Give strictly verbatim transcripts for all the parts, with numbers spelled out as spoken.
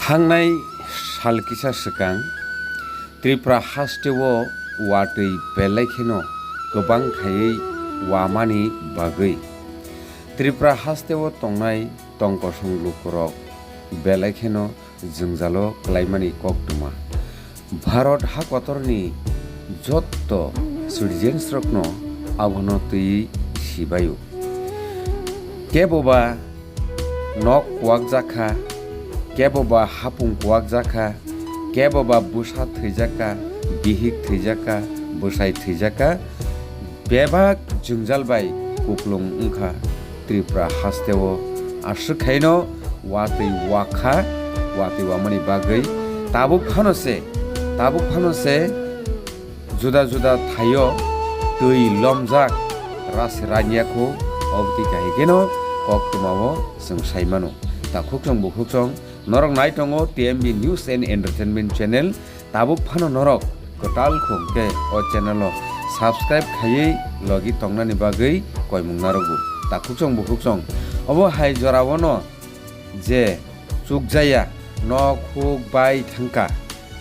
Thangnai sal kisa swkang Tripura hasteo watwi belai kheno kwbang khaiwi wamani bagwi Tripura hasteo tongnai tongkosong lukurok belai kheno jwngjalo kwlaimani koktwma. Bharat ha kotorni jotto citizens rokno abono twiwi sibaio. Keboba nok kuwakjak kha, keboba hapung kuwakjak kha, keboba bwsa thwijak kha, bihik thwijak kha, bwsai thwijak kha, bebak jwngjal bai kuplung wngkha Tripura hasteo. Aswk khaino watwi wakha, watwi wamani bagwi tabuk phano se, tabuk phano se juda juda thaio twi lomjak ras ranya kho, obwtwi kahikeno koktwmao chwng saimano. Takhuk chwng bukhuk chwng norok nai tongo T M B News and Entertainment Channel. Tabuk phano norok kwtal khum khe o channel o subscribe khaiwi logi tongnani bagwi koimung narogo. Takhuk chwng bukhuk chwng obo hai jorao no je chukjaya nok huk bai thangkha,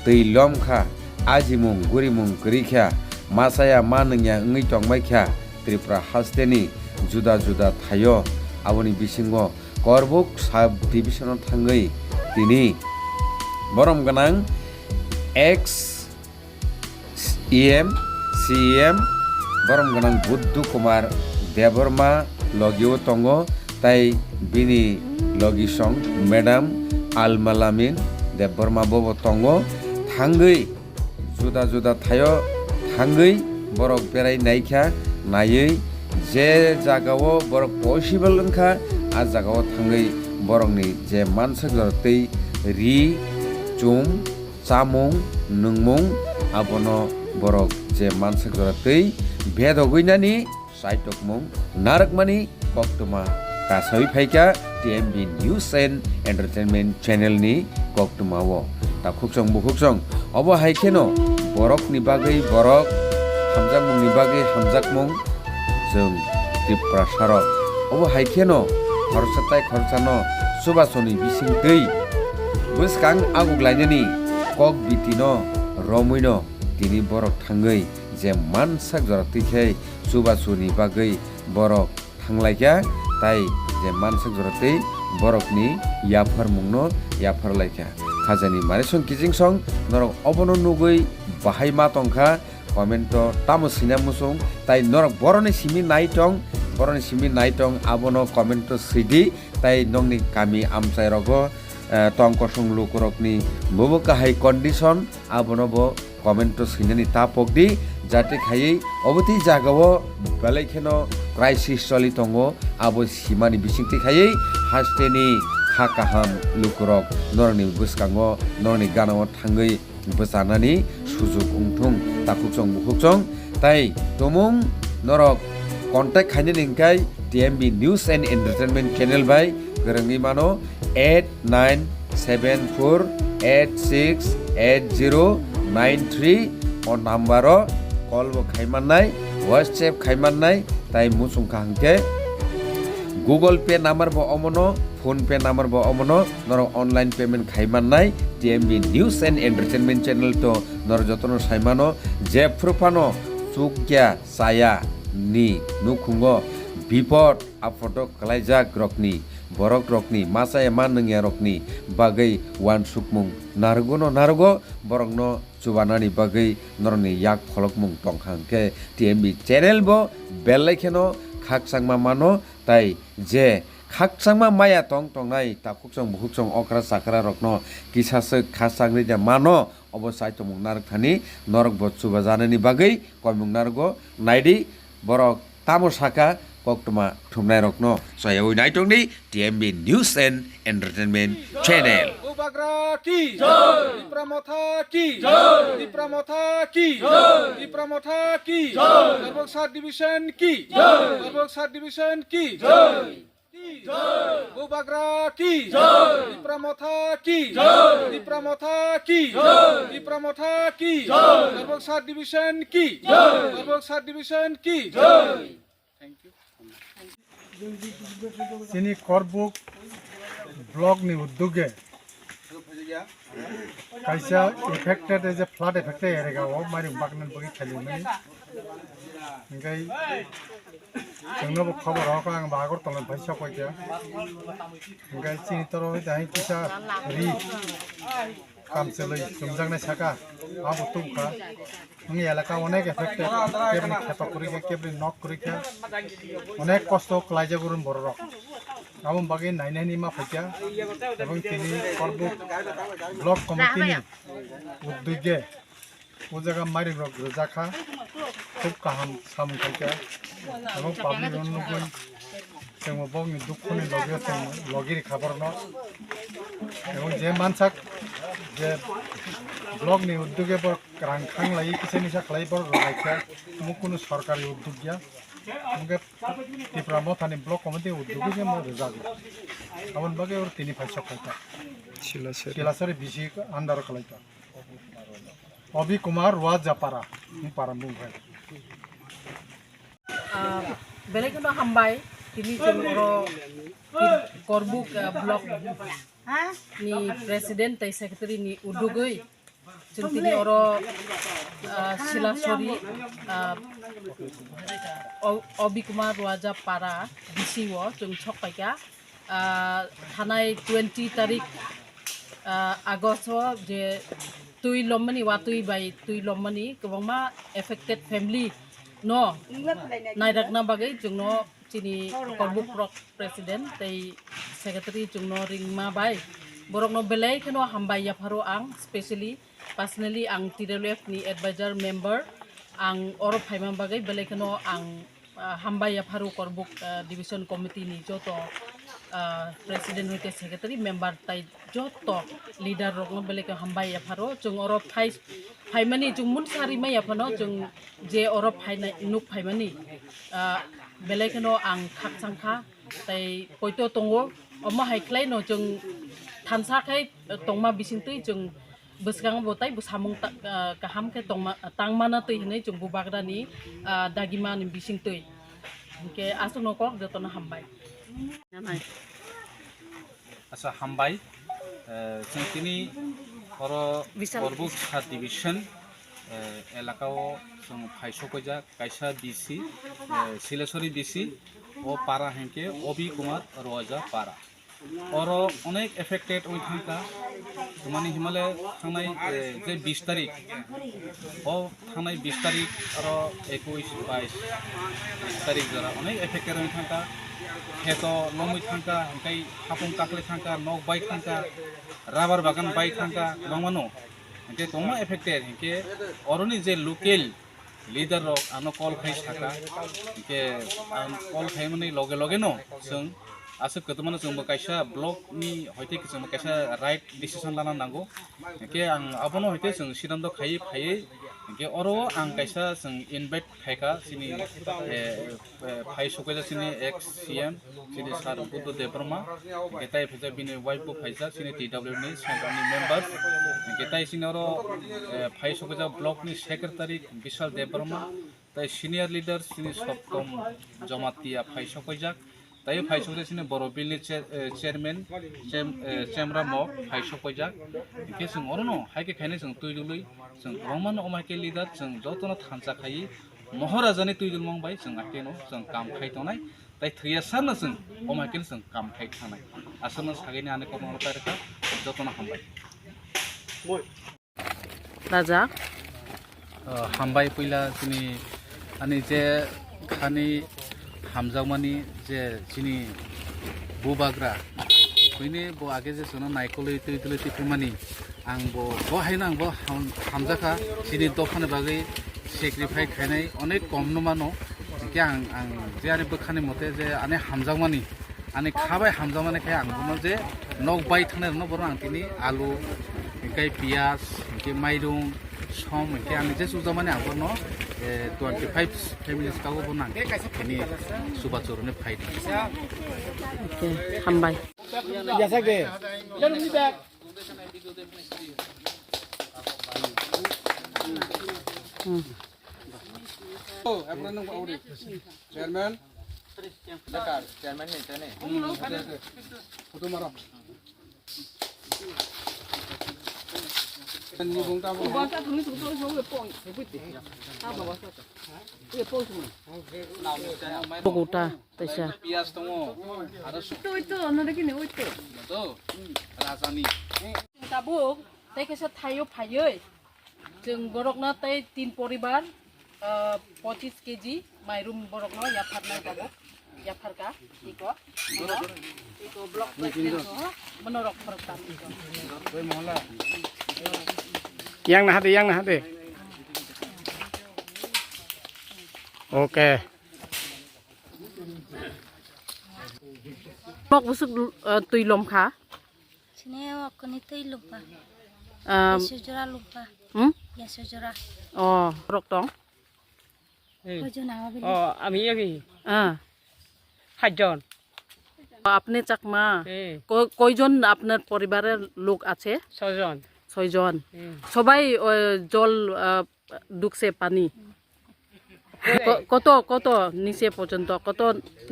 twi lomkha, ajimung gurimung kwrwi kha, machaya ma nungya wngwi tongbai kha Tripura hasteni juda juda thaio. Aboni bisingo Korbuk sub division o thangwi tini borom gwnang ex E M, C E M, borom gwnang Buddu Kumar Debbarma logio tongo, tai bini logisong Madam Almalamin Debbarma bobo tongo. Thangwi juda juda thaio thangwi borok berai naikha, naiwi je jagao borok possible wngkha, a jagao thangwi borokni je mansak jora twi ri, chum, chamung, nungmung, abono borok je mansak jora twi bedogwi nani chaitokmung narwkmani koktwma kasawi phaikha T M B News and Entertainment Channel ni koktwmao. Takhuk chwng bukhuk chwng obo hai kheno borokni bagwi borok, hamjakmungni bagwi hamjakmung, chwng Tiprasarok obo hai kheno khoroksa tai khoroksano chubasoni bisingtwi bwskang aguk lainani kok bitino romwino tini borok thangwi je mansak jora twi khe chubasoni bagwi borok thanglaikha, tai je mansak jora twi borokni yapharmungno yapharlaikha. Khajani marisong kichingsong norok obono nugwi bahai ma tongkha, comment o tamo swina muchung, tai norok boroni simi nai tong, boroni simi nai tong, abono comment o swidi, tai nokni kami amchai rogo, eh, tong kosong lukurokni bobo kahai condition, abono bo comment o swinani ta pokdi, jate khaiwi obo tei jagao belai kheno crisis choli tongo, abo simani bisingtwi khaiwi hasteni kha kaham lukurok norokni bwskango, norokni ganao thangwi bwchanani sujuk wngthung. Takhuk chwng bukhuk chwng tai tumung norok contact khainani hwnkhe T M B News and Entertainment Channel bai kwrwngwi mano eight nine seven four eight six eight zero nine three o number o call bo khai mannai, WhatsApp khai mannai, tai muchung kha hwnkhe Google Pay number bo omono, PhonePe number bo omono, norok online payment khai mannai. T M B News and Entertainment Channel to norok jotono sai mano, jephru phano chukya chaya ni nukhungo bipod aphodo kwlaijak rokni, borok rokni, machaya ma nungya rokni bagwi uansukmung narwgwno narwgo, borokno chubanani bagwi norokni yak pholokmung tongkha hwnkhe T M B channel bo belai kheno khakchangma mano, tai je khakchangma maya tong tongnai takhukchong bukhukchong okra chakra rokno kisaswk khakchangwi de mano, obo chaitomung narwkthani norokbo chubajanani bagwi koimung narwgo. Naidi, borok tamo saka koktwma thumnairokno. Soyaui naitokni T M B News and Entertainment Channel. Bubagra ki jai. Tipra Motha ki jai. Tipra Motha ki jai. Tipra Motha ki jai. Garbok Sub Division ki jai. Garbok Sub Division ki jai. Bubagra ki jai. Tipra Motha ki jai. Tipra Motha ki jai. Tipra Motha ki jai. Garbok Sub Division ki jai. Garbok Sub Division ki jai. Chini Korbuk block ni uddoge Kaisa affected, ei je flood affected area o mairum baknani bagwi khailai mani. Hingke chwngno bo khobor rok ang bo Agartala ni phai sok paikha. Hingke chini toro hai kisa ri kamchlwi chumjaknai saka abo tubukha. Wng elaka onek affected, kebni kheto kwrwi kha, kebni nok kwrwi kha, onek kosto kwlaijak urun bororok. Aboni bagwi nainani ma phaikha, ebong tini Korbuk block committee ni uddogge o jaga mairum rok rwjak kha, khub kaham samung khaikha, ebong public rok nugwi chwngbo bokni dukhu ni logi o chwng logi rikha borokno, ebong je mansak je block ni uddogge borok Rang khang lai kisa misa khlai borok rwlaikha, omo kunu sorkari uddog ya. Hwnkhe Tipra Mothani block committee uddog khe mo rwjago. Aboni bagwi oro tini phai sok khaikha. Silasari. Silasari B C under khlaikha. Obi Kumar Ruajapara, ni para mung hai. Ah, belai kheno hambai, tini chwng oro Korbuk, ah, block ni president tei secretary ni uddogwi. Chwng tini oro, ah, Silasori, ah, O-, Obi Kumar Ruaja Para B C o chwng sok paikha. Ah, thanai twenty tarik, ah, August o je twi lommani, watwi bai twi lommani kwbangma affected family no nairakna bagwi chwngno chini Korbuk Block President tei Secretary chwngno ringma bai borokno belai kheno hambai yapharo ang, specially personally ang T W F ni advisor member, ang oro phaima bagwi belai kheno ang, ah, hambai yapharo Korbuk, ah, Division Committee ni joto, ah, President hoite Secretary member tai joto leader rokno belai khe hambai yapharo. Chwng oro phai, phaimani chwng munsa rimai yaphano chwng je oro phainai nuk phaimani, ah, belai kheno ang khakchang kha tei poito tongo. Omo hai khlai no chwng thansa khai tongma bisingtwi chwng bwskango bo tei bo samung ta-, ah, kaham khe tongma, tangmana twi hinwi chwng bubagrani, ah, dagimani bisingtwi. Hinkhe aswkno kok jotono hambai. Acha hambai, eh, chwng tini oro Korbuk sub division, eh, elaka o chwng phai sokojak kaisa B C, eh, Sileswari B C, o para hinkhe Obi Kumar Roja para. Oro onek affected oi thangkha, mani himale thangnai, eh, je bis tarik, o thangnai bis tarik aro ekush, bais, bis tarik jora onek affected oi thangkha, kheto lomwi thangkha, hingkai hapung kakle thangkha, nok bai thangkha, rubber bagan bai thangkha, kwbangmano. Hingke tongma affected, hingke oroni je local leader rok ano call khai saka, hingke ang call khaimani loge loge no chwng aswk kwtwmano chwngbo kaisa block ni hoite chwngbo kaisa right decision lana nango. Hingke ang abono hoite chwng siddhanto khaiwi phaiwi, hingke oro ang kaisa chwng invite khaika chini, eh, eh, phai sokjak chini ex C M, chini Sir Buddha Debbarma, hingke tai phaijak bini wife bo phaijak chini T W ni central ni member, hingke tai chini oro, eh, phai sokjak block ni secretary Bishal Debbarma, tai senior leader chini Soptom Jamatia phai sokjak, tai phai sokjak chini Boro Bill ni chair-, eh, chairman, Chem-, eh, Chemra Mok phai sokjak, hingke chwng orono hai khe khainai chwng twi dului, chwng kwbangmano omo hai khe leader, chwng jotono thansa khaiwi, Mohorajani twi dulmung bai chwng akheno chwng kam khai tongnai, tai thwiya sarno chwng omo hai khe chwng kam khai thangnai. Aswkno sagini ani kokno tai rwkha, jotono hambai. Raja. Ah, hambai puila chini ani je khani hamjakmani je chini bubagra, buini bo age je chwngno naikolwi twi dulwi twi phimani. Ang bo, bo haino ang bo ham-, hamjakha, chini dophani bagwi sacrifice khainai onek kom no mano. Hingke ang, ang je ani bwkhani mote je ani hamjakmani, ani kha bai hamjakmani khe ang bono je nok bai thangnai rokno bono ang tini alu, hingke piyaj, hingke mairung, som, hingke ani je chujakmani ang bono, eh, twenty five families kago bono ang tini chubachu rwni phai di. Okay, hambai. Chairman. Chairman ni tane. Photo maro. Goda, taisa. Oi to, no dekhi ni, oi to. Tabuk, tei kaisa thaio phaioi. Chwng borokno tei tin poribar, ah, pochis kg mairum borokno yapharnai tabuk. Yapharka, iko. Iko block president ko, monorok phorok tam iko. Yang nahade, yang nahade. Oke. Nok busuk, eh, twi lom kha. Sini o koni twi lom kha. Um, Yasujura lom kha. Hmm? Yasujura. Oh, rok tong. Hey. Koi jon awa bili? Oh, ami yagi. Ah. Hajjon. আপনি চাকমা? Hmm. ক-, কয়জন আপনার পরিবারের লোক আছে? ছয়জন। ছয়জন। Hmm. সবাই, ওই, জল, আহ, ঢুকছে পানি? ক-, কত, কত নিচে পর্যন্ত, কত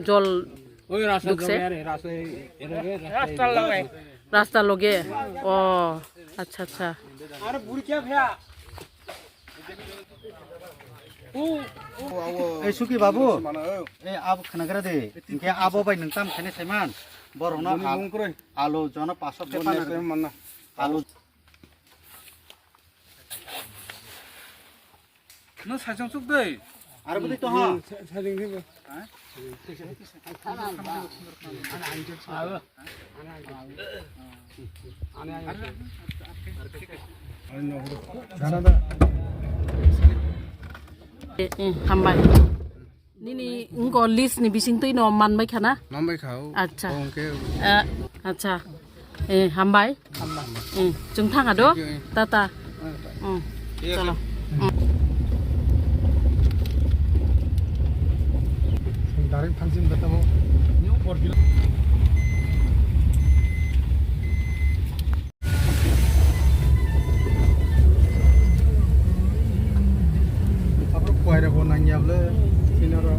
জল ওই রাস্তা ঢুকছে? লগে আরে, রাস্তা এই, এর আগে রাস্তা রাস্তার এই লগে। রাস্তার লগে? ও, আচ্ছা, আচ্ছা। আরে বুড়ি কে ভেয়া? Ei, Suki babu. Ei, abo khnagra de. Hinkhe abo bai nwng tam khainai saiman. Borokno al-, alu jono paso khe pana. Alu. No, sajang chuk dei. Aro budi to ha. Eh, eh, hambai. Nini wngko list ni bising twi no manbai khana? Manbai kha, o. Acha. O, hwnkhe. Eh, acha. Eh, hambai. Hambai. Eh, chwng thang ado. Thank you, eh. Tata. Eh. Hmm. Iya, chalo. Sir. Hmm. Direct thangsin betamo. New four kilo. Aphuru koira bo nangya bwle, sini oro.